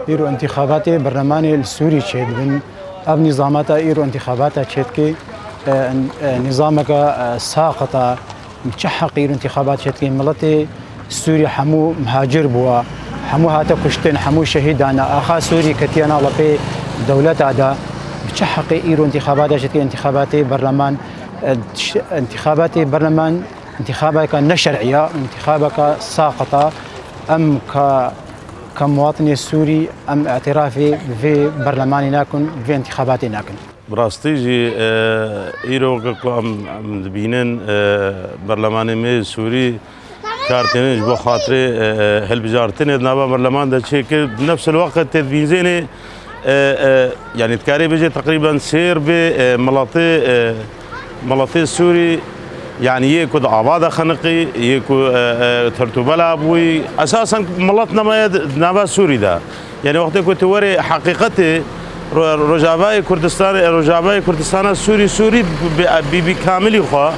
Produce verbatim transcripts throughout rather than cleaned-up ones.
Îro întîxabatê berlemanê li Sûrî çêdibin. Ev nîzamata îro întîxabata çêdikê, e, e, nîzameke, e, saqit e. Bi çi heqî îro întîxabat çêdikê? Miletê Sûrî hemû mihacir bûye. Hemû hate kuştin, hemû şehîd dane. Axa Sûrî ketiye nav lepê dewleta de. Bi çi heqî îro întîxabata çêdikê? Întîxabatê berleman, e, ş-, întîxabatê berleman întîxabeke neşer'î ye, întîxabeke saqit e. Em ke, ke muwatinê Sûrî, em îtirafê bi vê berlemanê nakin, bi vê întîxabatê nakin. Bi rastî jî, e, îro weke ku em, em dibînin, e, berlemanê me Sûrî kar tênin ji bo xatirê, e, e, hilbijartinê di nava berleman de çêkir. Bi nefsil weqt tê dibînzênê, e, e, yanî dikarê bêjê teqrîben sêr bê, e, miletê, e, miletê Sûrî, yanî yê ku di ava de xeniqî, yê ku, e, e, tertûbela bûyî. Esasen milet nemaye di, di nava Sûrî de. Yanî wextê ku tu werê heqîqetê Ro-, Rojavayê Kurdistanê, Rojavayê Kurdistana Sûrî, Sûrî bi, bi, bi kamilî xwe,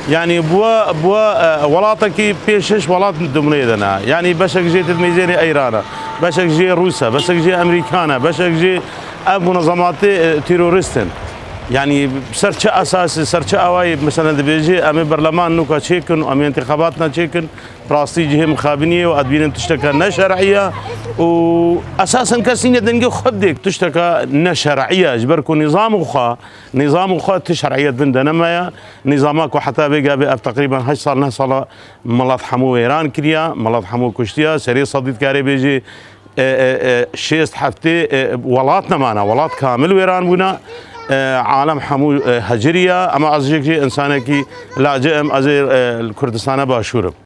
yanî bûye, bûye, e, welatekî pênc şeş welat dimûneyê de ne. Yanî beşek jê tu dimeyzênê Îran e, beşek jê Rûs e, beşek jê Amerîkan e, beşek jê ev munezematê, e, terorîst in. Yanî ser çi esasî, ser çi awayî, mesela dibêjê, em ê berleman nûka çêkin, em ê întîxabatna çêkin, rastî cihê mixabiniyê û ez dibînim tişteke neşer'î ye û esasen kes nîne dengê xwe bidê. Tişteke neşer'î ye, ji ber ku nîzam û xwe, nîzam û xwe ti şer'iyet bin de nemaye. Nîzama ku heta vê gavê ev teqrîben heşt sal, neh sala milet hemû wêran kiriye, milet hemû kuştiye, serê sedî dikarê bêjê, e, e, e, şêst heftê, e, welat nemane, welat kamil wêran bûne. E, alem hemû, e, hecirî ye, ema ez jêk jê însanekî lacê im, ez ê, e, li Kurdistana Başûr im.